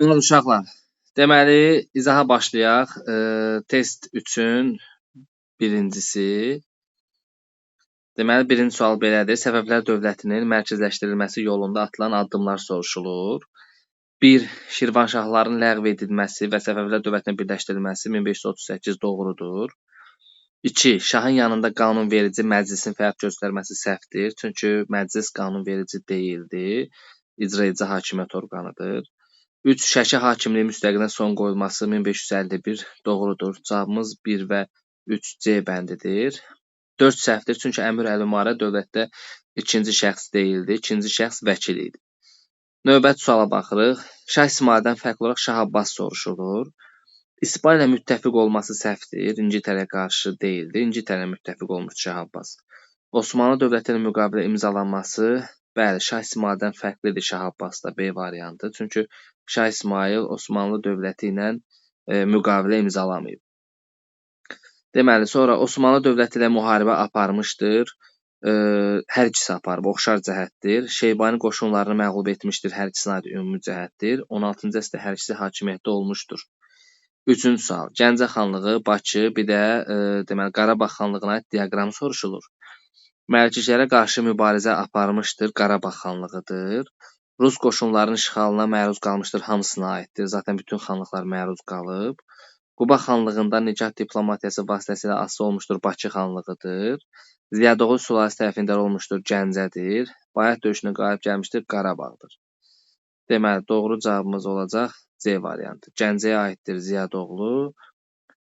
Buyurun uşaqlar. Deməli, izaha başlayaq. Test üçün birincisi. Deməli, birinci sual belədir. Səfəvilər dövlətinin mərkəzləşdirilməsi yolunda atılan addımlar soruşulur. 1. Şirvanşahların ləğv edilməsi və Səfəvilər dövlətinə birləşdirilməsi 1538 doğrudur. 2. Şahın yanında qanunverici məclisin fəaliyyət göstərməsi səhvdir. Çünki məclis qanunverici deyildi. İcra edici hakimiyyət orqanıdır. 3. Şəki hakimliyi müstəqilliyinə son qoyulması 1551 doğrudur. Cavabımız 1 və 3 C bəndidir. 4 səhvdir. Çünki Əmir Əl-Ümarə dövlətdə ikinci şəxs deyildi. İkinci şəxs vəkil idi. Növbəti suala baxırıq. Şah İsmayıldan fərqli olaraq Şah Abbas soruşulur. İspaniya müttəfiq olması səhvdir. İngiltərəyə qarşı deyildi. İngiltərə müttəfiq olmuşdu Şah Abbas. Osmanlı dövləti ilə müqavilə imzalanması, bəli, Şah İsmayıldan fərqlidir Şah Abbas da B variantı. Çünki Şah İsmayıl Osmanlı dövləti ilə müqavilə imzalamayıb. Deməli, sonra Osmanlı dövləti ilə müharibə aparmışdır. Hər ikisi aparıb, oxşar cəhətdir. Şeybani qoşunlarını məğlub etmişdir, hər ikisinə aid ümumi cəhətdir. 16-cı əsrdə hər ikisi hakimiyyətdə olmuşdur. Üçüncü sual. Gəncə xanlığı, Bakı, bir də deməli Qarabağ xanlığına aid diaqram soruşulur. Məliklərə qarşı mübarizə aparmışdır, Qarabağ xanlığıdır. Rus qoşunlarının işğalına məruz qalmışdır, hamısına aiddir. Zaten bütün xanlıqlar məruz qalıb. Quba xanlığında nikah diplomatiyası vasitəsilə asılı olmuşdur, Bakı xanlığıdır. Ziyadoğlu sülaləsi tərəfindən olmuşdur, Gəncədir. Bayat döyüşünə qalib gəlmişdir, Qarabağdır. Deməli, doğru cavabımız olacaq C variantı. Gəncəyə aiddir Ziyadoğlu,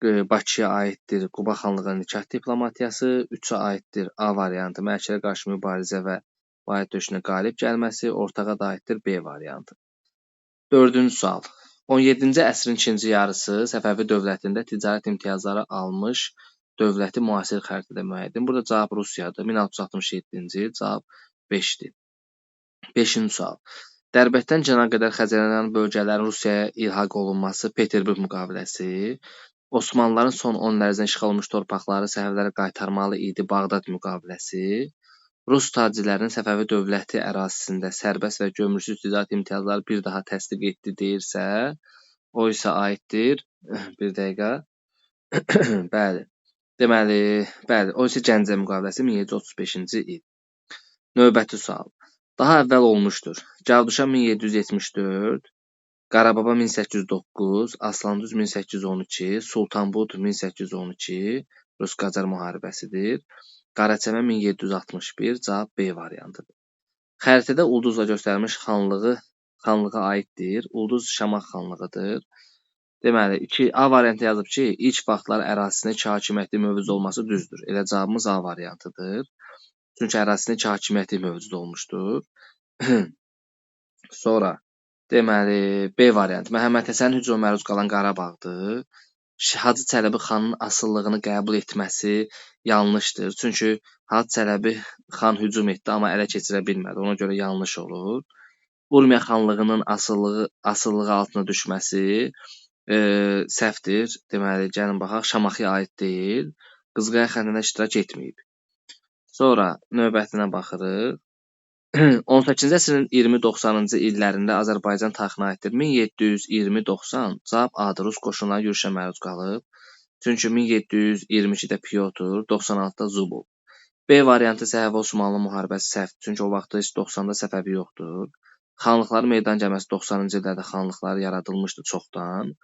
Bakıya aiddir Quba xanlığının nikah diplomatiyası, 3-ə aiddir A variantı, məliklərə qarşı mübarizə və Bayat döyüşünə qalib gəlməsi, ortağa da aiddir B variantı. Dördüncü sual. 17-ci əsrin ikinci yarısı Səfəvi dövlətində ticarət imtiyazları almış dövləti müasir xəritədə müəyyən edin. Burada cavab Rusiyadır. 1667-ci il, cavab 5-dir. Beşinci sual. Dərbənddən Cənab qədər Xəzəryanı bölgələrin Rusiyaya ilhaq olunması Peterburq müqaviləsi, Osmanlıların son 10 il ərzində işğal olunmuş torpaqları Səfəvilərə qaytarmalı idi Bağdad müqaviləsi, Rus tacirlərinin Səfəvi dövləti ərazisində sərbəst və gömrüksüz ticarət imtiyazları bir daha təsdiq etdi deyirsə, o isə aiddir. Bir dəqiqə. Bəli. Deməli, bəli, o isə Gəncə müqaviləsi 1735-ci il. Növbəti sual. Daha əvvəl olmuşdur. Gəlduşan 1774, Qarababa 1809, Aslanduz 1812, Sultanbud 1812, Rus-Qacar müharibəsidir. Qaraçəmən 1761, cavab B variantıdır. Xəritədə ulduzla göstərilmiş xanlığa aiddir. Ulduz Şamax xanlığıdır. Deməli, 2 A variantı yazıb ki, ilk vaxtlar ərazisində iki hakimiyyəti mövcud olması düzdür. Elə cavabımız A variantıdır. Çünki ərazisində iki hakimiyyəti mövcud olmuşdur. Sonra, deməli, B variantı. Məhəmməd Həsənin hücuma məruz qalan Qarabağdır. Hacı Çələbi xanın asılılığını qəbul etməsi yanlışdır. Çünki Hacı Çələbi xan hücum etdi, amma ələ keçirə bilmədi. Ona görə yanlış olur. Urmiya xanlığının asılılığı altına düşməsi səhvdir. Deməli, gəlin baxaq, Şamaxıya aid deyil. Qızqaya xəndəyində iştirak etməyib. Sonra növbətinə baxırıq. 18-ci əsrin 20-90-cı illərində Azərbaycan tarixinə aiddir. 1720-90 cavab A-dır. Rus qoşunları yürüşə məruz qalıb. Çünki 1722-də Pyotr, 96-da Zubov. B variantı Səfəvi Osmanlı müharibəsi səhvdir. Çünki o vaxtda heç 90-da Səfəvi yoxdur. Xanlıqların meydan gəlməsi 90-cı illərdə xanlıqlar yaradılmışdı çoxdan.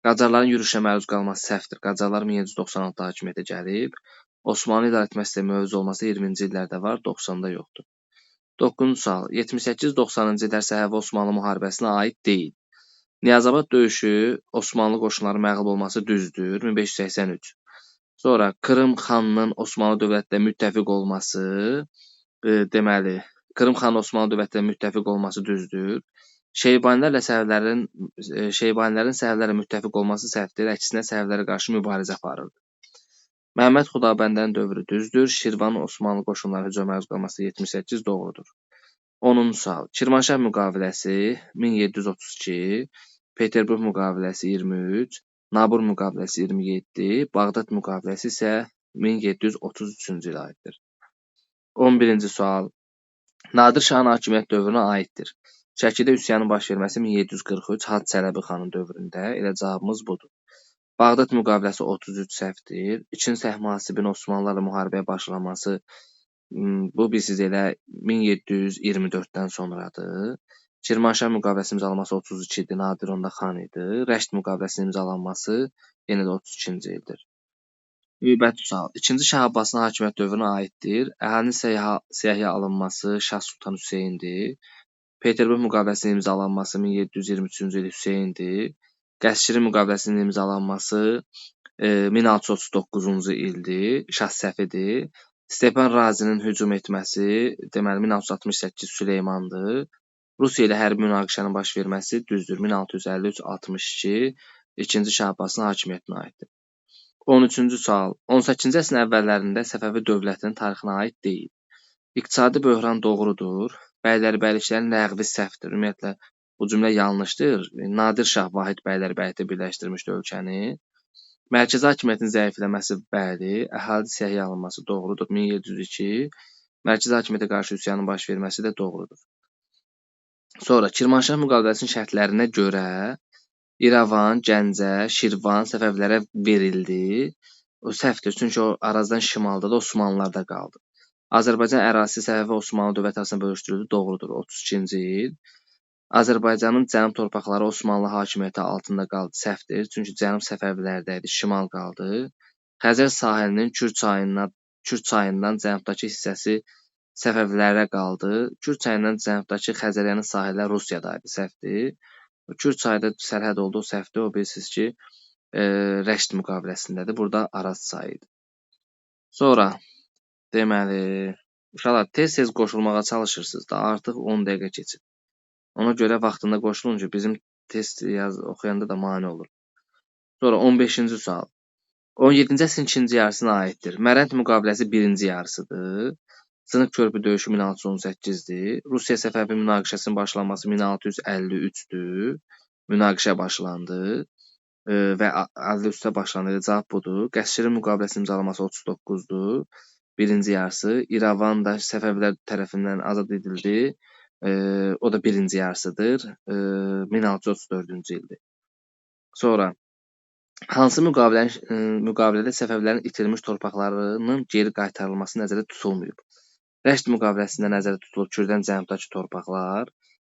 Qacarların yürüşə məruz qalması səhvdir. Qacarlar 1796-da hakimiyyətə gəlib. Osmanlı idarə etmə sistemi mövcud olması 20-ci illərdə var, 90-da yoxdur. 9-cu sual. 78-90-cı illər Səfəvi Osmanlı müharibəsinə aid deyil. Niyazabad döyüşü Osmanlı qoşunları məğlub olması düzdür. 1583. Sonra Krım xanının Osmanlı dövləti ilə müttəfiq olması, deməli, Krım xanının Osmanlı dövləti ilə müttəfiq olması düzdür. Şeybanilərin Səfəvilərlə müttəfiq olması səhvdir. Əksinə Səfəvilərə qarşı mübarizə aparırdı. Məhəmməd Xudabəndənin dövrü düzdür. Şirvan Osmanlı qoşunları hücuma məruz qalması 78 doğrudur. 10-cu sual. Kirmanşah müqaviləsi 1732, Peterburq müqaviləsi 23, Nabur müqaviləsi 27, Bağdad müqaviləsi isə 1733-cü ilə aiddir. 11-ci sual. Nadir Şahın hakimiyyət dövrünə aiddir. Şəkidə üsyanın baş verməsi 1743 Hacı Çələbi xanın dövründə. Elə cavabımız budur. Bağdad müqaviləsi 33 səhvdir. İkinci Təhmasibin Osmanlılarla müharibəyə başlaması bu bilirsiniz elə 1724-dən sonradır. Şirvanşah müqaviləsi imzalanması 32 idi, Nadir onda xan idi. Rəşd müqaviləsinin imzalanması yenə də 32-ci ildir. Növbəti sual. İkinci Şah Abbasın hakimiyyət dövrünə aiddir. Əhalinin siyahıya alınması Şah Sultan Hüseyndir. Peterburq müqaviləsinin imzalanması 1723-cü il Hüseyndir. Qəsşirin müqaviləsinin imzalanması 1639-cu ildir, Şah Səfidir. Stepan Razinin hücum etməsi, deməli 1668 Süleymandır. Rusiya ilə hərbi münaqişənin baş verməsi düzdür, 1653-62 İkinci Şah Abbasın hakimiyyətinə aiddir. 13-cü sual. 18-ci əsrin əvvəllərində Səfəvi dövlətinin tarixinə aid deyil. İqtisadi böhran doğrudur. Bəylərbəyliklərin ləğvi səhvdir. Ümumiyyətlə, bu cümlə yanlışdır. Nadir Şah Vahid bəylərbəylikdə birləşdirmişdi ölkəni. Mərkəzi hakimiyyətin zəifləməsi bəli, əhali siyahıya alınması doğrudur. 1702, mərkəzi hakimiyyətə qarşı üsyanın baş verməsi də doğrudur. Sonra Kirmanşah müqaviləsinin şərtlərinə görə İrəvan, Gəncə, Şirvan Səfəvilərə verildi. O səhvdir, çünki o Arazdan şimalda da Osmanlılarda qaldı. Azərbaycan ərazisi Səfəvi Osmanlı dövləti arasında bölüşdürüldü, doğrudur, 32-ci il. Azərbaycanın cənub torpaqları Osmanlı hakimiyyəti altında qaldı, səhvdir, çünki cənub Səfəvilərdə idi, şimal qaldı. Xəzər sahilinin Kür çayından cənubdakı hissəsi Səfəvilərə qaldı. Kür çayından cənubdakı Xəzəryanı sahillər Rusiyada idi, səhvdir. Kür çayı da sərhəd oldu, o səhvdir, o bilirsiniz ki, Rəşd müqaviləsindədir, burada Araz çayı idi. Sonra, deməli, uşaqlar tez-tez qoşulmağa çalışırsınız da, artıq 10 dəqiqə keçib. Ona görə vaxtında qoşulun ki, bizim test oxuyanda da mane olur. Sonra 15-ci sual. 17-ci əsrin ikinci yarısına aiddir. Mərənd müqaviləsi birinci yarısıdır. Sınıq körpü döyüşü 1618-dir. Rusiya Səfəvi münaqişəsinin başlanması 1653-dür. Münaqişə başlandı və 53-də başlandı. Cavab budur. Qəsşirin müqaviləsinin imzalanması 39-dur. Birinci yarısı. İrəvan da Səfəvilər tərəfindən azad edildi. O da birinci yarısıdır. 1634-cü ildir. Sonra hansı müqavilədə Səfəvilərin itirilmiş torpaqlarının geri qaytarılması nəzərdə tutulmayıb? Rəşd müqaviləsində nəzərdə tutulub Kürdən cənubdakı torpaqlar,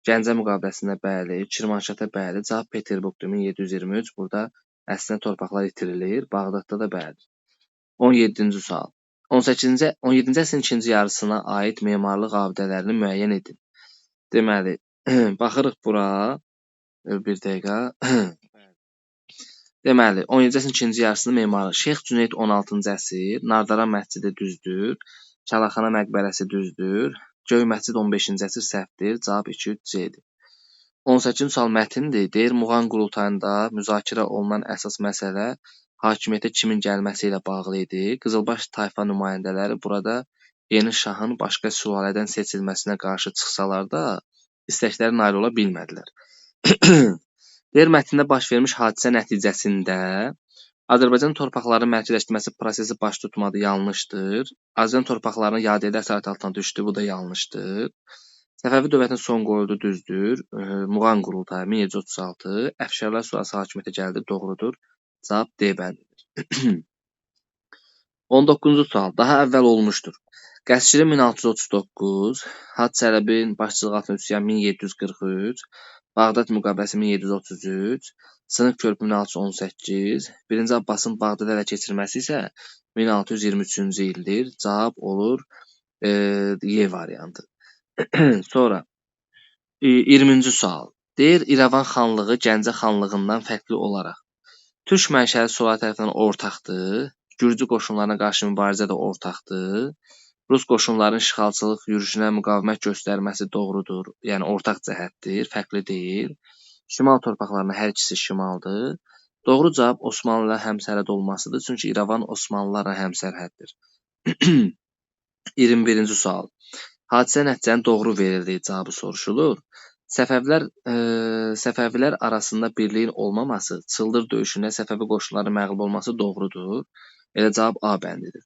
Gəncə müqaviləsində bəli, Kirmanşahda bəli, cavab Peterburqdur 1723, burada əslində torpaqlar itirilir, Bağdadda da bəli. 17-ci sual. 17-ci əsrin ikinci yarısına aid memarlıq abidələrini müəyyən edin. Deməli, baxırıq bura, bir dəqiqə. Deməli, 17-ci əsrin ikinci yarısının memarlıq. Şeyx Cüneyd 16-cı əsr, Nardaran məscidi düzdür, Çalaxana məqbərəsi düzdür, Göy məscid 15-ci əsr səhvdir, cavab 2-3 C-dir. 18-ci sual mətindir. Deyir, Muğan qurultayında müzakirə olunan əsas məsələ hakimiyyətə kimin gəlməsi ilə bağlı idi. Qızılbaş tayfa nümayəndələri burada yeni şahın başqa sülalədən seçilməsinə qarşı çıxsalar da istəkləri nail ola bilmədilər. Deyir, mətndə baş vermiş hadisə nəticəsində Azərbaycan torpaqlarının mərkəzləşdirməsi prosesi baş tutmadı, yanlışdır. Azərbaycan torpaqlarının yadelli əsarəti altına düşdü, bu da yanlışdır. Səfəvi dövlətinin son qoyuldu, düzdür. Muğan qurultayı 1736, Əfşarlar sülaləsi hakimiyyətə gəldi, doğrudur. Cavab D bəndidir. 19-cu sual daha əvvəl olmuşdur. Qəsşirin 1639, Hacı Çələbinin başçılığı altında üsyan 1743, Bağdad müqaviləsi 1733, Sınıq körpü 1618, Birinci Abbasın Bağdadı ələ keçirməsi isə 1623-cü ildir. Cavab olur Y variantı. Sonra 20-ci sual. Deyir, İrəvan xanlığı Gəncə xanlığından fərqli olaraq Türk mənşəli sülalə tərəfindən ortaqdır, Gürcü qoşunlarına qarşı mübarizə də ortaqdır. Rus qoşunlarının işğalçılıq yürüşünə müqavimət göstərməsi doğrudur, yəni ortaq cəhətdir, fərqli deyil. Şimal torpaqlarına hər ikisi şimaldır. Doğru cavab Osmanlı ilə həmsərhəd olmasıdır, çünki İrəvan Osmanlılarla həmsərhəddir. 21-ci sual. Hadisə nəticənin doğru verildiyi cavabı soruşulur. Səfəvilər arasında birliyin olmaması, Çıldır döyüşündə Səfəvi qoşunlarının məğlub olması doğrudur. Elə cavab A bəndidir.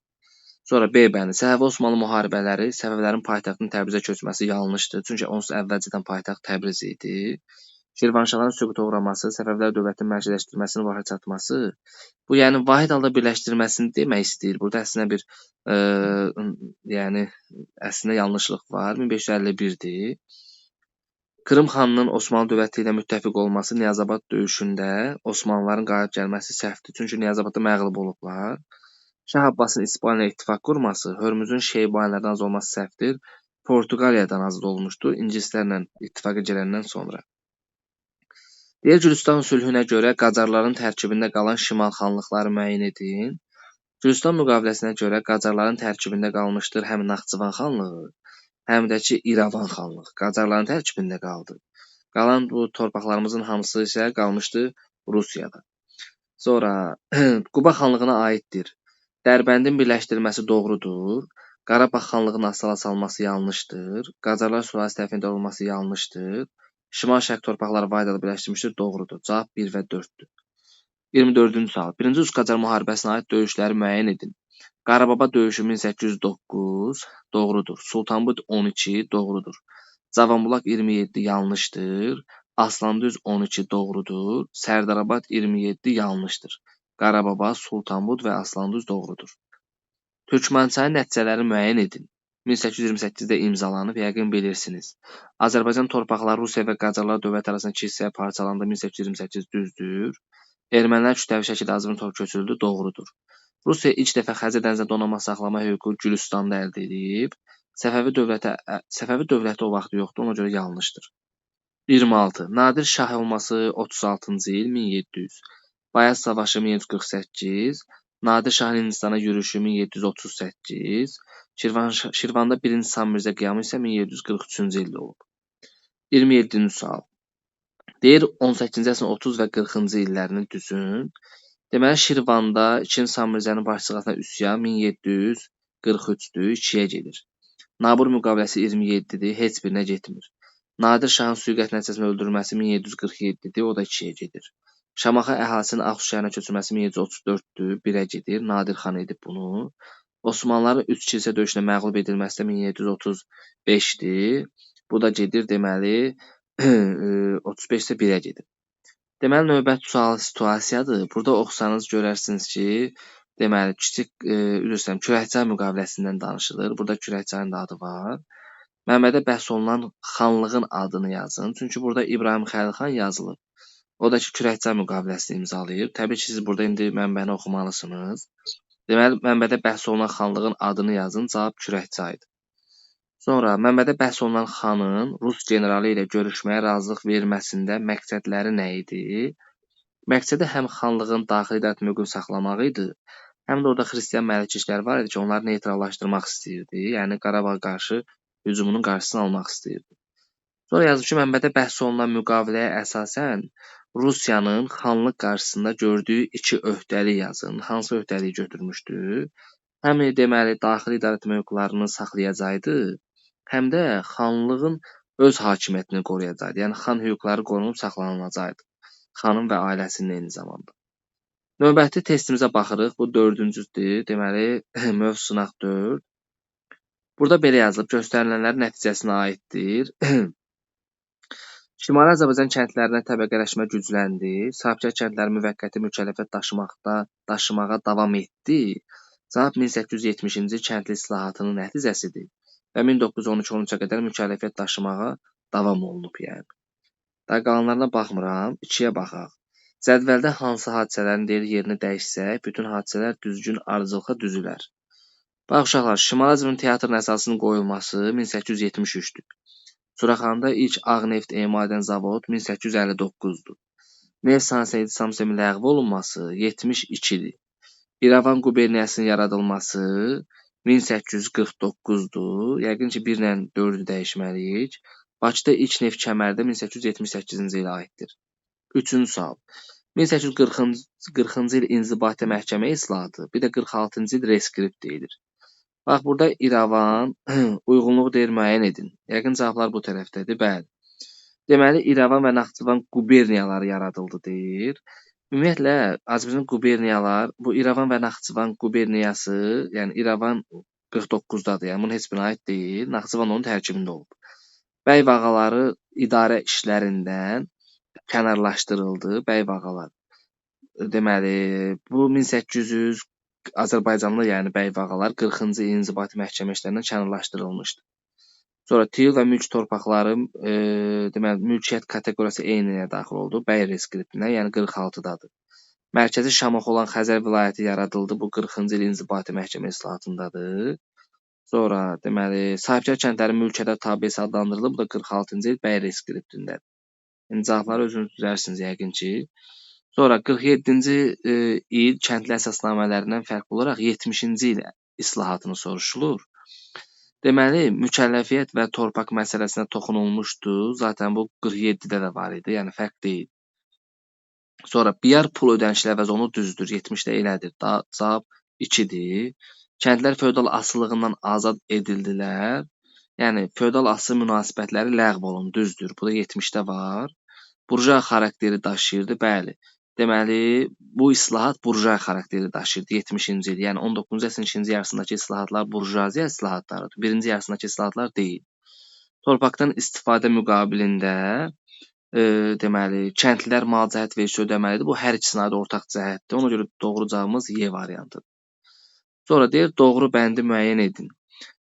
Sonra B bəndi. Səfəvi-Osmanlı müharibələri Səfəvilərin paytaxtının Təbrizə köçməsi yanlışdır. Çünki onsuz əvvəlcədən paytaxt Təbriz idi. Şirvanşahların süquta uğraması, Səfəvilər dövlətinin mərkəzləşdirilməsinin başa çatması. Bu, yəni vahid halda birləşdirilməsini demək istəyir. Burada əslində bir, yəni əslində yanlışlıq var. 1551-dir. Krım xanının Osmanlı dövləti ilə müttəfiq olması Niyazabad döyüşündə Osmanlıların qalib gəlməsi səhvdir. Çünki Niyazabadda məğlub olublar. Şah Abbasın İspaniya ilə ittifaq qurması, Hörmüzün Şeybanilərdən azad olması səhvdir. Portuqaliyadan azad olmuşdu ingilislərlə ittifaqa gələndən sonra. Deyir, Gülüstan sülhünə görə Qacarların tərkibində qalan şimal xanlıqları müəyyən edin. Gülüstan müqaviləsinə görə Qacarların tərkibində qalmışdır həm Naxçıvan xanlığı, həm də ki İrəvan xanlığı. Qacarların tərkibində qaldı. Qalan bu torpaqlarımızın hamısı isə qalmışdı Rusiyada. Sonra Quba xanlığına aiddir. Dərbəndin birləşdirilməsi doğrudur. Qarabağ xanlığının asala salması yanlışdır. Qacarlar sülaləsi tərəfindən olması yanlışdır. Şimal-şərq torpaqları vahid halda birləşdirilmişdir, doğrudur. Cavab 1 və 4-dür. 24-cü sual. Birinci Rus Qacar müharibəsinə aid döyüşləri müəyyən edin. Qarababa döyüşü 1809 doğrudur. Sultanbud 12 doğrudur. Cavanbulaq 27 yanlışdır. Aslandüz 12 doğrudur. Sərdarabad 27 yanlışdır. Qarababa, Sultanbud və Aslandüz doğrudur. Türkmənçayın nəticələrini müəyyən edin. 1828-də imzalanıb, yəqin bilirsiniz. Azərbaycan torpaqları Rusiya və Qacarlar dövləti arasında iki hissəyə parçalandı, 1828 düzdür. Ermənilər kütləvi şəkildə Azərbaycan torpağı köçürüldü, doğrudur. Rusiya ilk dəfə Xəzər dənizində donanma saxlama hüququ Gülüstanda əldə edib. Səfəvi dövləti o vaxt yoxdur, ona görə yanlışdır. 26. Nadir Şah olması 36-cı il 1700. Bayaz Savaşı 1748, Nadir Şahın Hindistana yürüşü 1738, Şirvanda 1-ci Sam Mirzə qiyamı isə 1743-cü ildə olub. 27-ci sual. Deyir 18-ci əsrin 30 və 40-cı illərini düzün. Deməli, Şirvanda 2-ci Sam Mirzənin başçılığında üsyan 1743-dür, 2-yə gedir. Nabur müqaviləsi 27-dir, heç birinə getmir. Nadir Şahın sui-qəsd nəticəsində öldürülməsi 1747-dir, o da 2-yə gedir. Şamaxı əhalisinin Ağsu şəhərinə köçürməsi 1734-dür, 1-ə gedir. Nadir xan edib bunu. Osmanlıların 3 kilsə döyüşündə məğlub edilməsi də 1735-dir. Bu da gedir, deməli, 35 isə 1-ə gedir. Deməli, növbəti sual situasiyadır. Burada oxusanız görərsiniz ki, deməli, kiçik, üzr istəyirəm, Kürəkçay müqaviləsindən danışılır. Burada Kürəkçayın da adı var. Mənbədə bəhs olunan xanlığın adını yazın. Çünki burada İbrahim Xəlil xan yazılıb. O da ki, Kürəkçay müqaviləsini imzalayıb. Təbii ki, siz burada indi mənbəni oxumalısınız. Deməli, mənbədə bəhs olunan xanlığın adını yazın. Cavab Kürəkçaydır. Sonra, mənbədə bəhs olunan xanın Rus generalı ilə görüşməyə razılıq verməsində məqsədləri nə idi? Məqsədi həm xanlığın daxili idarə etmə hüququnu saxlamaq idi, həm də orada xristian məliklikləri var idi ki, onları neytrallaşdırmaq istəyirdi. Yəni, Qarabağa qarşı hücumunun qarşısını almaq istəyirdi. Sonra yazıb ki, mənbədə bəhs olunan müqaviləyə əsasən Rusiyanın xanlıq qarşısında gördüyü iki öhdəlik yazın. Hansı öhdəliyi götürmüşdü? Həm deməli, daxili idarə etmə hüquqlarını saxlayacaqdı, həm də xanlığın öz hakimiyyətini qoruyacaqdı. Yəni, xan hüquqları qorunub saxlanılacaqdı. Xanın və ailəsinin eyni zamanda. Növbəti testimizə baxırıq. Bu dördüncüdür. Deməli, mövzu sınaq 4. Burada belə yazılıb, göstərilənlərin nəticəsinə aiddir. Şimali Azərbaycan kəndlərinə təbəqələşmə gücləndi. Sahibkar kəndləri müvəqqəti mükəlləfiyyət daşımağa davam etdi. Cavab 1870-ci il kəndli islahatının nəticəsidir və 1912-13-ə qədər mükəlləfiyyət daşımağa davam olunub yəni. Daha qalanlarına baxmıram, 2-yə baxaq. Cədvəldə hansı hadisələrin deyir yerini dəyişsək, bütün hadisələr düzgün ardıcıllıqla düzülər. Bax uşaqlar, Şimali Azərbaycan teatrının əsasının qoyulması 1873-dür. Suraxanıda ilk ağ neft emal edən zavod 1859-dur. Neft sahəsində intizam sistemi ləğv olunması 72-dir. İrəvan quberniyasının yaradılması 1849-dur. Yəqin ki, 1 ilə 4-ü dəyişməliyik. Bakıda ilk neft kəməri də 1878-ci ilə aiddir. Üçüncü sual. 1840-cı il inzibati məhkəmə islahatı, bir də 46-cı il reskript deyilir. Bax, burada İrəvan uyğunluğu deyir, müəyyən edin. Yəqin cavablar bu tərəfdədir, bəli. Deməli, İrəvan və Naxçıvan quberniyaları yaradıldı deyir. Ümumiyyətlə, Azərbaycan quberniyalar, bu İrəvan və Naxçıvan quberniyası, yəni İrəvan 49-dadır, yəni bunun heç birinə aid deyil, Naxçıvan onun tərkibində olub. Bəy və ağaları idarə işlərindən kənarlaşdırıldı, bəy və ağalar. Deməli, bu 1800 Azərbaycanlı, yəni bəy və ağalar 40-cı il inzibati məhkəmə işlərindən kənarlaşdırılmışdı. Sonra tiyul və mülk torpaqları, deməli, mülkiyyət kateqoriyası eyninə daxil oldu, bəy reskriptinə, yəni 46-dadır. Mərkəzi Şamaxı olan Xəzər vilayəti yaradıldı, bu 40-cı il inzibati məhkəmə islahatındadır. Sonra, deməli, sahibkar kəndlərin mülkiyyətə tabeisi adlandırıldı, bu da 46-cı il bəy reskriptindədir. İndi cavabları özünüz düzərsiniz yəqin ki. Sonra 47-ci il kəndli əsasnamələrindən fərqli olaraq 70-ci il islahatını soruşulur. Deməli, mükəlləfiyyət və torpaq məsələsinə toxunulmuşdu. Zaten bu 47-də də var idi, yəni fərq deyil. Sonra biyar pul ödənişləri əvəzi onu düzdür, 70-də elədir. Cavab 2-dir. Kəndlər feodal asılılığından azad edildilər. Yəni, feodal asılı münasibətləri ləğv olundu, düzdür. Bu da 70-də var. Burjua xarakteri daşıyırdı, bəli. Deməli, bu islahat burjua xarakteri daşıyırdı 70-ci il. Yəni, 19-cu əsrin ikinci yarısındakı islahatlar burjuaziya islahatlarıdır. Birinci yarısındakı islahatlar deyil. Torpaqdan istifadə müqabilində, deməli, kəndlilər mal cəhət vergisi ödəməlidir. Bu, hər ikisinə aid ortaq cəhətdir. Ona görə doğru cavabımız Y variantıdır. Sonra deyir, doğru bəndi müəyyən edin.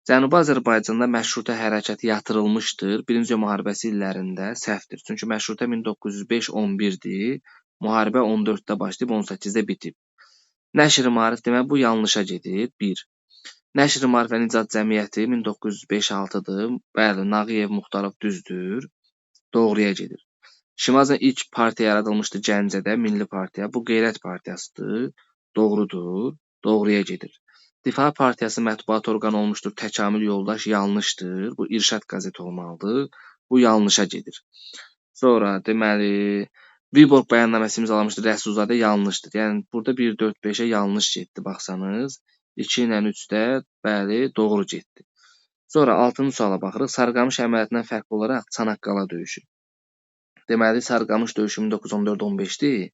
Cənubi Azərbaycanda məşrutə hərəkatı yatırılmışdır. Birinci Dünya müharibəsi illərində səhvdir. Çünki məşrutə 1905-11-dir. Müharibə 14-də başlayıb, 18-də bitib. Nəşr-i Maarif demək, bu yanlışa gedir. 1. Nəşr-i Maarif və Nicat Cəmiyyəti 1905-6-dır. Bəli, Nağıyev Muxtarov düzdür. Doğruya gedir. Şimazın ilk partiya yaradılmışdı Gəncədə, Milli Partiya. Bu Qeyrət Partiyasıdır. Doğrudur. Doğruya gedir. Difa Partiyası mətbuat orqanı olmuşdur. Təkamül yoldaş yanlışdır. Bu İrşad qəzeti olmalıdır. Bu yanlışa gedir. Sonra deməli, Viborq bəyannaməsi imzalamışdır. Rəsulzadə yanlışdır. Yəni burada 1, 4, 5-ə yanlış getdi baxsanız. 2 ilə 3-də bəli, doğru getdi. Sonra 6-cı suala baxırıq. Sarıqamış əməliyyatından fərqli olaraq Çanaqqala döyüşü. Deməli, Sarıqamış döyüşü 1914-15-dir.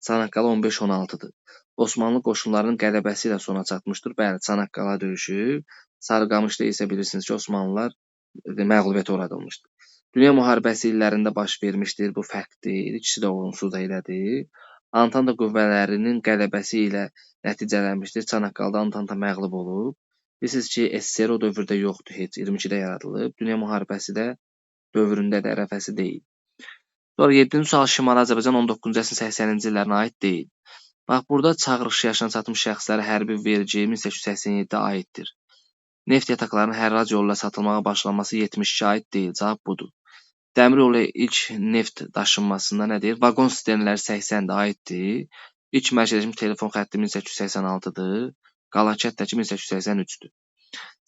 Çanaqqala 15-16-dır. Osmanlı qoşunlarının qələbəsi ilə sona çatmışdır. Bəli, Çanaqqala döyüşü. Sarıqamışda isə bilirsiniz ki, Osmanlılar məğlubiyyətə uğradılmışdır. Dünya müharibəsi illərində baş vermişdir. Bu fərq deyil. İkisi də onsuz da elədir. Antanta qüvvələrinin qələbəsi ilə nəticələnmişdir. Çanaqqalada Antanta məğlub olub. Bilirsiniz ki, SSR o dövrdə yoxdur heç. 22-də yaradılıb. Dünya müharibəsi də dövründə də ərəfəsi deyil. Sonra 7-ci sual Şimali Azərbaycan 19-cu əsrin 80-ci illərinə aid deyil. Bax, burada çağırış yaşına çatmış şəxslərə hərbi vergi 1887-də aiddir. Neft yataqlarının hərrac yolu ilə satılmağa başlanması 72-ə aid deyil. Cavab budur. Dəmir yolu ilk neft daşınmasında nə deyir? Vaqon sistemləri 80-də aiddir. İlk mərkəzləşmiş telefon xətti 1886-dır. Qalan kətdəki 1883-dür.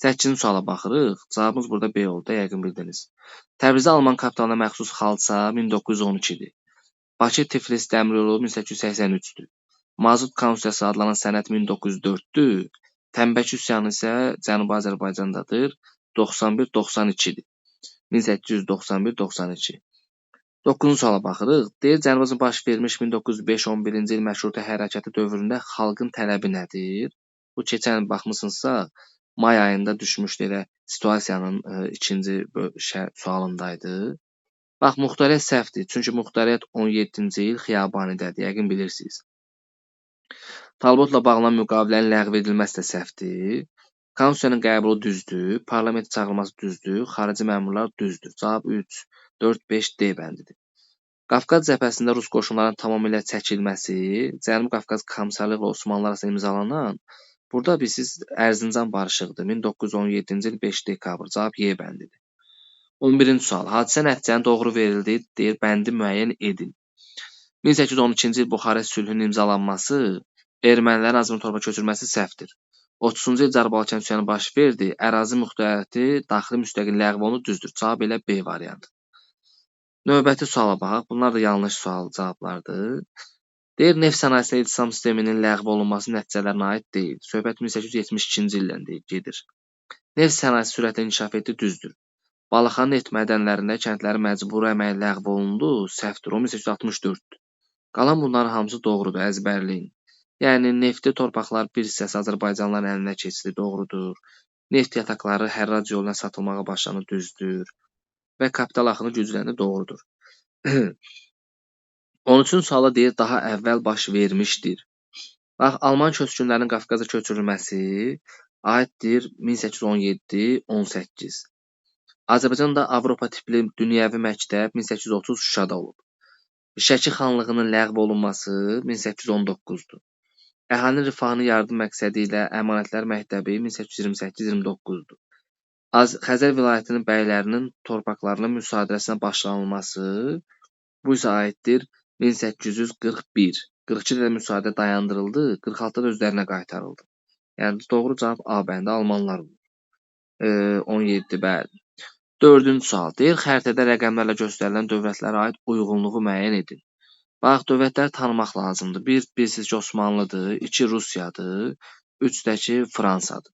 8-ci suala baxırıq. Cavabımız burada B oldu, yəqin bildiniz. Təbrizdə Alman kapitalına məxsus xalça 1912-dir. Bakı-Tiflis dəmir yolu 1883-dür. Mazut Konstitusiyası adlanan sənəd 1904-dür. Tənbəki üsyanı isə Cənubi Azərbaycandadır. 91-92-dir. 1891-92. 9-cu suala baxırıq. Deyir, Cənubi Azərbaycanda baş vermiş 1905-11-ci il məşrutə hərəkatı dövründə xalqın tələbi nədir? Bu, keçən baxmısınızsa, may ayında düşmüşdü elə situasiyanın ikinci sualındaydı. Bax, muxtariyyət səhvdir. Çünki muxtariyyət 17-ci il Xiyabanidədir, yəqin bilirsiniz. Talbotla bağlanan müqavilənin ləğv edilməsi də səhvdir. Konstitusiyanın qəbulu düzdür, parlament çağırılması düzdür, xarici məmurlar düzdür. Cavab 3, 4, 5 D bəndidir. Qafqaz cəbhəsində Rus qoşunlarının tamamilə çəkilməsi, Cənubi Qafqaz Komissarlığı ilə Osmanlılar arasında imzalanan, burada bilirsiniz Ərzincan barışığıdır. 1917-ci il 5 dekabr. Cavab Y bəndidir. 11-ci sual. Hadisə nəticənin doğru verildiyi deyir, bəndi müəyyən edin. 1812-ci il Buxarest sülhünün imzalanması, ermənilərin Azərbaycan torpağa köçürülməsi səhvdir. 30-cu il Carbalkənd üsyanı baş verdi, ərazi muxtariyyəti daxili müstəqil ləğv olundu, düzdür. Cavab elə B variantı. Növbəti suala baxaq. Bunlar da yanlış sual cavablardır. Deyir, neft sənayesində iltizam sisteminin ləğv olunması nəticələrinə aid deyil. Söhbət 1872-ci ildən gedir. Neft sənayesi sürətlə inkişaf etdi, düzdür. Balaxanı neft mədənlərində kəndlərin məcburi əməyi ləğv olundu, səhvdir. O 1864-dür. Qalan bunların hamısı doğrudur, əzbərləyin. Yəni, neftli torpaqlar bir hissəsi Azərbaycanlıların əlinə keçdi, doğrudur. Neft yataqları hərrac yoluna satılmağa başlandı, düzdür. Və kapital axını gücləndi, doğrudur. 13-cü suala deyir, daha əvvəl baş vermişdir. Bax, Alman köçkünlərinin Qafqaza köçürülməsi aiddir 1817-18. Azərbaycanda Avropa tipli dünyəvi məktəb 1830 Şuşada olub. Şəki xanlığının ləğv olunması 1819-dur. Əhalinin rifahını yardım məqsədi ilə Əmanətlər məktəbi 1828-29-dur. Xəzər vilayətinin bəylərinin torpaqlarının müsadirəsinə başlanılması, bu isə aiddir 1841. 42-də də müsadirə dayandırıldı, 46-da da özlərinə qaytarıldı. Yəni, doğru cavab A bəndi, Almanlar olur. 17, bəli. Dördüncü sual deyir, xəritədə rəqəmlərlə göstərilən dövlətlərə aid uyğunluğu müəyyən edin. Bax, dövlətləri tanımaq lazımdır. Bir, bilirsiniz ki, Osmanlıdır, 2, Rusiyadır, 3 də ki, Fransadır.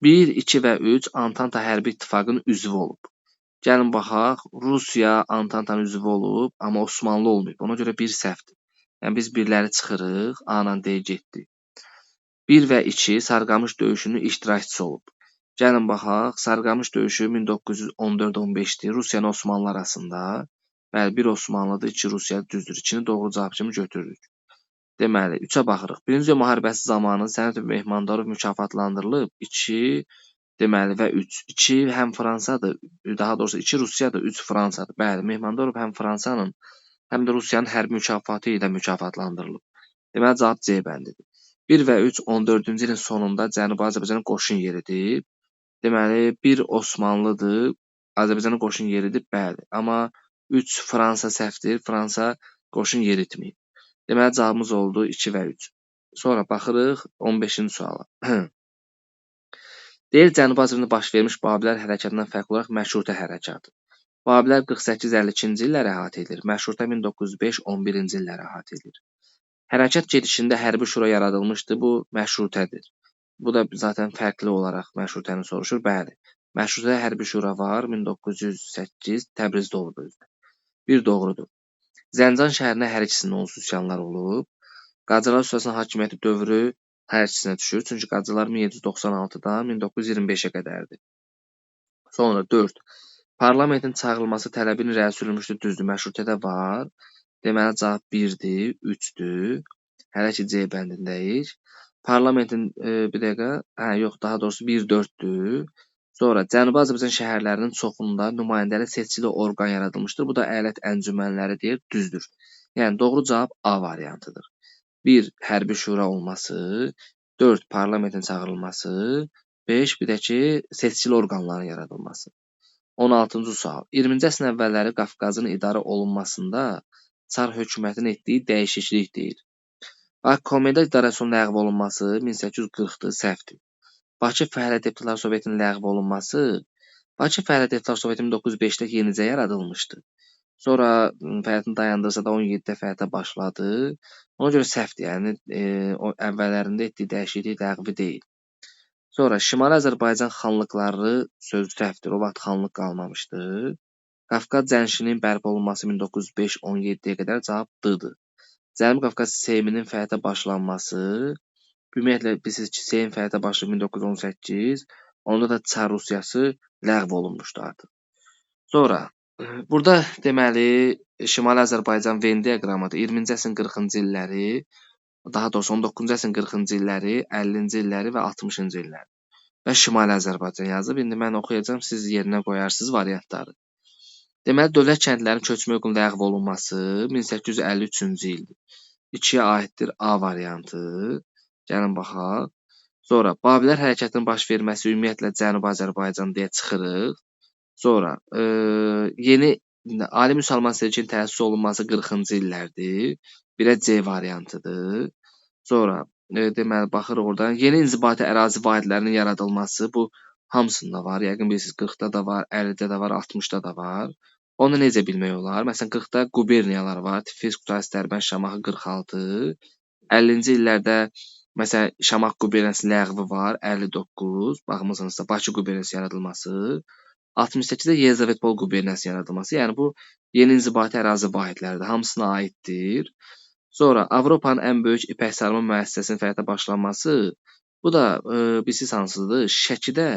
1, 2 və 3 Antanta Hərbi İttifaqının üzvü olub. Gəlin baxaq, Rusiya Antantanın üzvü olub, amma Osmanlı olmayıb. Ona görə bir səhvdir. Yəni, biz birləri çıxırıq, A ilə D getdi. 1 və 2 Sarıqamış döyüşünün iştirakçısı olub. Gəlin baxaq, Sarıqamış döyüşü 1914-15-dir, Rusiya ilə Osmanlı arasında. Bəli, 1 Osmanlıdır, 2 Rusiya, düzdür. 2-ni doğru cavab kimi götürürük. Deməli, 3-ə baxırıq. Birinci Dünya müharibəsi zamanı Sənət Mehmandarov mükafatlandırılıb. 2, deməli və 3. 2 həm Fransadır, daha doğrusu 2 Rusiyadır, 3 Fransadır. Bəli, Mehmandarov həm Fransanın, həm də Rusiyanın hərbi mükafatı ilə mükafatlandırılıb. Deməli, cavab C bəndidir. 1 və 3 14-cü ilin sonunda Cənubi Azərbaycanın qoşun yeridir. Deməli, 1 Osmanlıdır, Azərbaycanın qoşun yeridir, bəli. Amma 3 Fransa səhvdir, Fransa qoşun yeritməyib. Deməli, cavabımız oldu 2 və 3. Sonra baxırıq 15-ci suala. Deyir, Cənubi Azərbaycanda baş vermiş Babilər hərəkatından fərqli olaraq Məşrutə hərəkatı. Babilər 48-52-ci illər əhatə edir, Məşrutə 1905-11-ci illər əhatə edir. Hərəkat gedişində hərbi şura yaradılmışdı, bu Məşrutədir. Bu da zaten fərqli olaraq Məşrutəni soruşur. Bəli, Məşrutədə hərbi şura var, 1908 Təbrizdə olub özü. Bir doğrudur. Zəncan şəhərinə hər ikisinin onsuz üsyanlar olub. Qacarlar sülaləsinin hakimiyyəti dövrü hər ikisinə düşür. Çünki Qacarlar 1796-dan 1925-ə qədərdir. Sonra 4. Parlamentin çağırılması tələbinin irəli sürülmüşdür, düzdür, Məşrutədə var. Deməli, cavab 1-dir, 3-dür. Hələ ki, C bəndindəyik. Parlamentin, bir dəqiqə, hə, yox, daha doğrusu 1-4-dür. Sonra Cənubi Azərbaycan şəhərlərinin çoxunda nümayəndəli seçkili orqan yaradılmışdır. Bu da əyalət əncümənləri deyir, düzdür. Yəni, doğru cavab A variantıdır. 1. Hərbi şura olması, 4. Parlamentin çağırılması, 5. Bir də ki, seçkili orqanların yaradılması. 16-cı sual. 20-ci əsrin əvvəlləri Qafqazın idarə olunmasında Çar hökumətinin etdiyi dəyişiklik deyir. Bax, Komendant idarəsinin ləğv olunması 1840-dır, səhvdir. Bakı Fəhlə Deputatlar Sovetinin ləğv olunması, Bakı Fəhlə Deputatlar Soveti 1905-də yenicə yaradılmışdı. Sonra fəaliyyətini dayandırsa da 17-də fəaliyyətə başladı. Ona görə səhvdir, yəni o əvvəllərində etdiyi dəyişiklik ləğvi deyil. Sonra Şimali Azərbaycan xanlıqları sözü səhvdir, o vaxt xanlıq qalmamışdı. Qafqaz cənşinin bərpa olunması 1905-17-yə qədər cavab D-dır. Cənubi Qafqaz Seyminin fəaliyyətə başlanması, ümumiyyətlə, bilirsiniz ki, Seym fəaliyyətə başlayıb 1918, onda da Çar Rusiyası ləğv olunmuşdu artıq. Sonra, burada deməli, Şimali Azərbaycan Venn diaqramıdır. 20-ci əsrin 40-cı illəri, daha doğrusu 19-cu əsrin 40-cı illəri, 50-ci illəri və 60-cı illəri və Şimali Azərbaycan yazıb. İndi mən oxuyacağam, siz yerinə qoyarsınız variantları. Deməli, dövlət kəndlərinin köçmə hüququnun ləğv olunması 1853-cü ildir. 2-yə aiddir A variantı. Gəlin baxaq. Sonra, Babilər hərəkatının baş verməsi ümumiyyətlə Cənubi Azərbaycan deyə çıxırıq. Sonra, yeni Ali Müsəlman Sirkin təsis olunması 40-cı illərdir. 1-ə C variantıdır. Sonra, deməli, baxırıq oradan. Yeni inzibati ərazi vahidlərinin yaradılması, bu hamısında var. Yəqin bilirsiniz, 40-da da var, 50-də də var, 60-da da var. Onu necə bilmək olar? Məsələn, 40-da quberniyalar var. Tiflis, Kutaisi, Dərbənd, Şamaxı 46. 50-ci illərdə, məsələn, Şamaxı quberniyası ləğvi var, 59. Baxmısınızsa, Bakı quberniyası yaradılması. 68-də Yelizavetpol quberniyası yaradılması. Yəni, bu yeni inzibati ərazi vahidləridir. Hamısına aiddir. Sonra Avropanın ən böyük ipək sarma müəssisəsinin fəaliyyətə başlanması, bu da bilirsiniz hansıdır? Şəkidə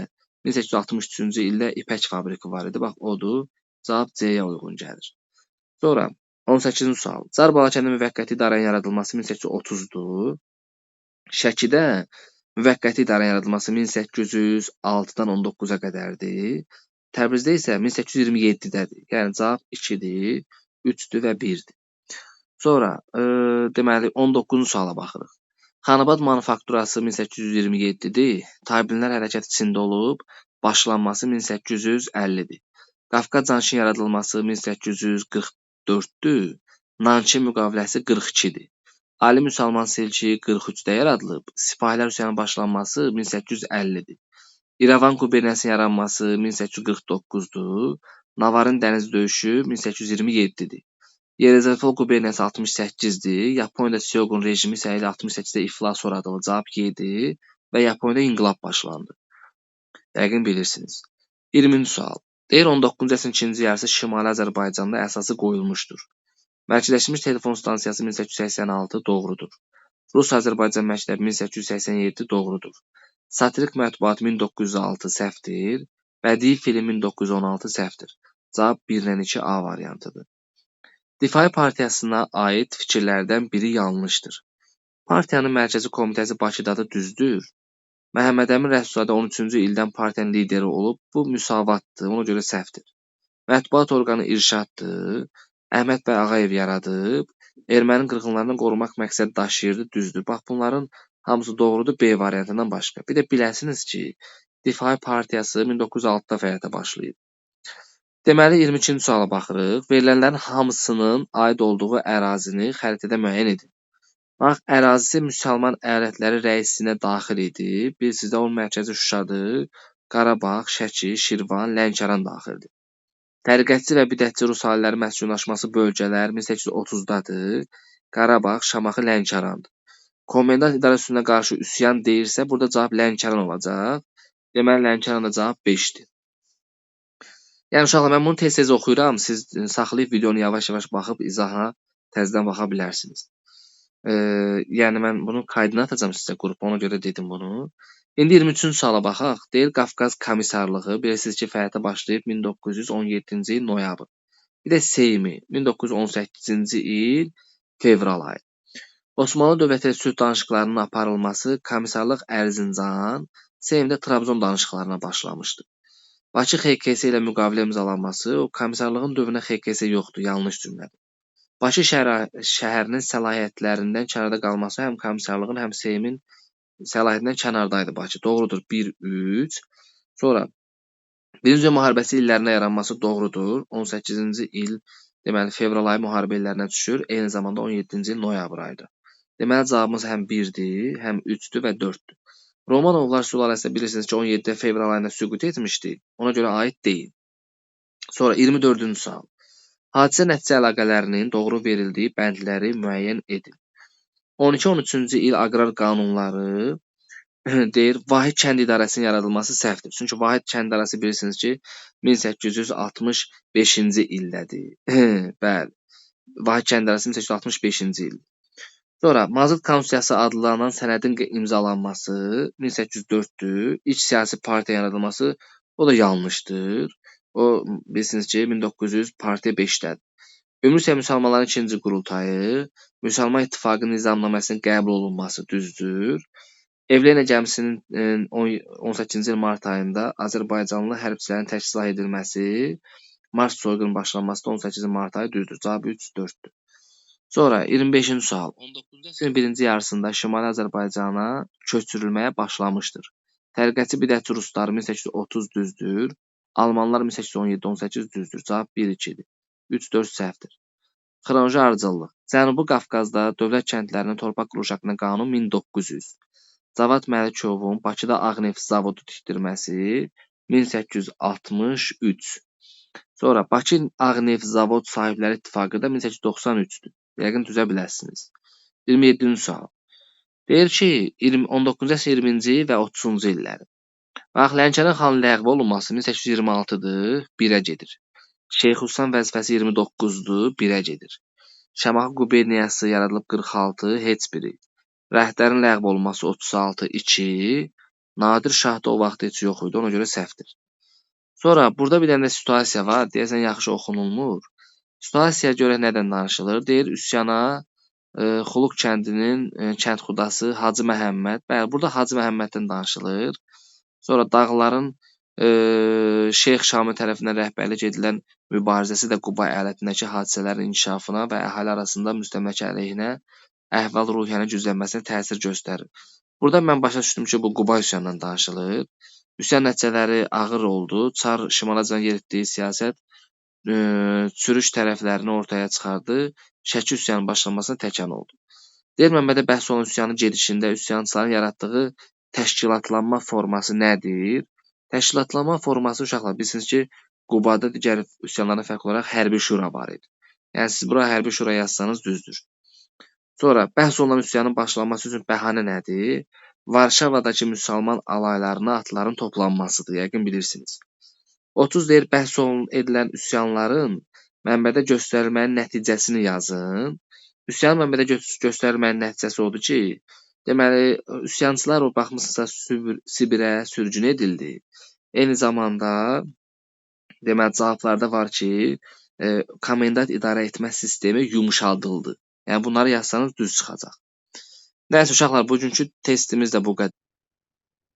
1863-cü ildə ipək fabriki var idi. Bax, odur. Cavab C-yə uyğun gəlir. Sonra 18-ci sual. Çar Balakəndə müvəqqəti idarənin yaradılması 1830-dur. Şəkidə müvəqqəti idarənin yaradılması 1806-dan 19-a qədərdir. Təbrizdə isə 1827-dədir. Yəni cavab 2-dir, 3-dür və 1-dir. Sonra deməli 19-cu suala baxırıq. Xanabad manufakturası 1827-dir. Tabinlər hərəkəti Çində olub, başlanması 1850-dir. Qafqaz canişin yaradılması 1844-dür. Nankin müqaviləsi 42-dir. Ali Müsəlman Selçiyi 43-də yaradılıb. Sipahilər üsyanı başlanması 1850-dir. İrəvan quberniyasının yaranması 1849-dur. Navarin dəniz döyüşü 1827-dir. Yelizavetpol quberniyası 68-dir. Yaponiyada Syoqun rejimi isə elə 68-də iflas uğradıldı. Cavab G-dir və Yaponiyada inqilab başlandı. Yəqin bilirsiniz. 20-ci sual. Deyir 19-cu əsrin ikinci yarısı Şimali Azərbaycanda əsası qoyulmuşdur. Mərkəzləşdirilmiş telefon stansiyası 1886 doğrudur. Rus-Azərbaycan məktəbi 1887 doğrudur. Satirik mətbuat 1906 səhvdir. Bədii film 1916 səhvdir. Cavab 1 ilə 2 A variantıdır. Difai partiyasına aid fikirlərdən biri yanlışdır. Partiyanın mərkəzi komitəsi Bakıdadır, düzdür. Məhəmməd Əmin Rəsulzadə 13-cü ildən partiyanın lideri olub, bu müsavatdır, ona görə səhvdir. Mətbuat orqanı İrşaddır, Əhməd bəy Ağayev yaradıb, erməni qırğınlarından qorumaq məqsədi daşıyırdı, düzdür. Bax, bunların hamısı doğrudur, B variantından başqa. Bir də biləsiniz ki, Difai partiyası 1906-da fəaliyyətə başlayıb. Deməli, 22-ci suala baxırıq. Verilənlərin hamısının aid olduğu ərazini xəritədə müəyyən edin. Bax, ərazisi müsəlman əyalətləri rəisinə daxil idi. Bilirsiniz də, onun mərkəzi Şuşadır, Qarabağ, Şəki, Şirvan, Lənkəran daxildir. Təriqətçi və bidətçi rus ailələri məskunlaşması bölgələr 1830-dadır. Qarabağ, Şamaxı, Lənkərandır. Komendant idarə üsuluna qarşı üsyan deyirsə, burada cavab Lənkəran olacaq. Deməli, Lənkəranda cavab 5-dir. Yəni, uşaqlar, mən bunu tez-tez oxuyuram. Siz saxlayıb videonu yavaş-yavaş baxıb izaha təzədən baxa bilərsiniz. Yəni, mən bunu kaydına atacağam sizə qrupa, ona görə dedim bunu. İndi 23-cü suala baxaq. Deyir, Qafqaz komissarlığı, bilirsiniz ki, fəaliyyətə başlayıb 1917-ci il noyabr. Bir də Seymi, 1918-ci il fevral ayı. Osmanlı dövləti ilə sülh danışıqlarının aparılması komissarlıq Ərzincan, Seymdə Trabzon danışıqlarına başlamışdı. Bakı XKS ilə müqavilə imzalanması, o komissarlığın dövrünə XKS yoxdur, yanlış cümlədir. Bakı şəhərinin səlahiyyətlərindən kənarda qalması həm komissarlığın, həm Seymin səlahiyyətindən kənardaydı Bakı. Doğrudur, 1-3. Sonra Birinci Dünya müharibəsi illərində yaranması doğrudur. 18-ci il, deməli, fevral ayı müharibə illərinə düşür. Eyni zamanda 17-ci il noyabr ayıdır. Deməli, cavabımız həm 1-dir, həm 3-dür və 4-dür. Romanovlar sülaləsi bilirsiniz ki, 17 fevral ayında süqut etmişdi. Ona görə aid deyil. Sonra 24-cü sual. Hadisə nəticə əlaqələrinin doğru verildiyi bəndləri müəyyən edin. 12-13-cü il aqrar qanunları deyir, Vahid kənd idarəsinin yaradılması səhvdir. Çünki Vahid kənd idarəsi bilirsiniz ki, 1865-ci ildədir. Bəli, Vahid kənd idarəsi 1865-ci ildir. Sonra Mazut Konstitusiyası adlanan sənədin imzalanması 1804-dür. İlk siyasi partiya yaradılması, o da yanlışdır. O, bilirsiniz ki, 1900 partiya 5-dədir. Ümumi Müsəlmanların ikinci qurultayı, Müsəlman İttifaqı nizamnaməsinin qəbul olunması düzdür. Evlena gəmisinin 18-ci il mart ayında Azərbaycanlı hərbçilərin təchizat edilməsi, Mars soyqunun başlanması da 18-ci mart ayı düzdür. Cavab 3-4-dür. Sonra 25-ci sual. 19-cu əsrin birinci yarısında Şimali Azərbaycana köçürülməyə başlamışdır. Təriqətçi bidətçi ruslar 1830 düzdür. Almanlar 1817-18 düzdür. Cavab 1-2-dir. 3-4 səhvdir. Xronoloji ardıcıllıq. Cənubi Qafqazda dövlət kəndlərinin torpaq quruluşu haqqında qanun 1900. Cavad Məlikovun Bakıda Ağ neft zavodu tikdirməsi 1863. Sonra Bakı Ağ neft zavod sahibləri ittifaqı da 1893-dür. Yəqin düzə bilərsiniz. 27-ci sual. Deyir ki, 19-cu əsrin 20-ci və 30-cu illəri. Bax, Lənkəran xanın ləğv olunması 1826-dır, 1-ə gedir. Şeyxülislam vəzifəsi 29-dur, 1-ə gedir. Şamaxı quberniyası yaradılıb 46, heç biri. Rəhdlərin ləğv olunması 36, 2. Nadir Şah da o vaxt heç yox idi, ona görə səhvdir. Sonra burada bir dənə də situasiya var, deyəsən yaxşı oxunulmur. Situasiyaya görə nədən danışılır? Deyir, üsyana Xuluq kəndinin kəndxudası Hacı Məhəmməd. Bəli, burada Hacı Məhəmməddən danışılır. Sonra dağların Şeyx Şamil tərəfindən rəhbərlik edilən mübarizəsi də Quba əyalətindəki hadisələrin inkişafına və əhali arasında müstəmləkə əleyhinə əhval-ruhiyyənin güclənməsinə təsir göstərir. Burada mən başa düşdüm ki, bu Quba üsyanından danışılır. Üsyan nəticələri ağır oldu. Çar Şimali Azərbaycana yeritdiyi siyasət çürük tərəflərini ortaya çıxardı. Şəki üsyanının başlanmasına təkan oldu. Deyir, mənbədə bəhs olunan üsyanın gedişində üsyançıların yaratdığı təşkilatlanma forması nədir? Təşkilatlanma forması uşaqlar, bilirsiniz ki, Qubada digər üsyanlardan fərqli olaraq hərbi şura var idi. Yəni, siz bura hərbi şura yazsanız düzdür. Sonra bəhs olunan üsyanın başlanması üçün bəhanə nədir? Varşavadakı müsəlman alaylarına atların toplanmasıdır, yəqin bilirsiniz. 30 deyir, bəhs edilən üsyanların mənbədə göstərilmənin nəticəsini yazın. Üsyanın mənbədə göstərilmənin nəticəsi odur ki, deməli, üsyançılar, o baxmışsınızsa, Sibirə sürgün edildi. Eyni zamanda, deməli, cavablarda var ki, komendant idarə etmə sistemi yumşaldıldı. Yəni, bunları yazsanız düz çıxacaq. Nəysə, uşaqlar, bugünkü testimiz də bu qədər.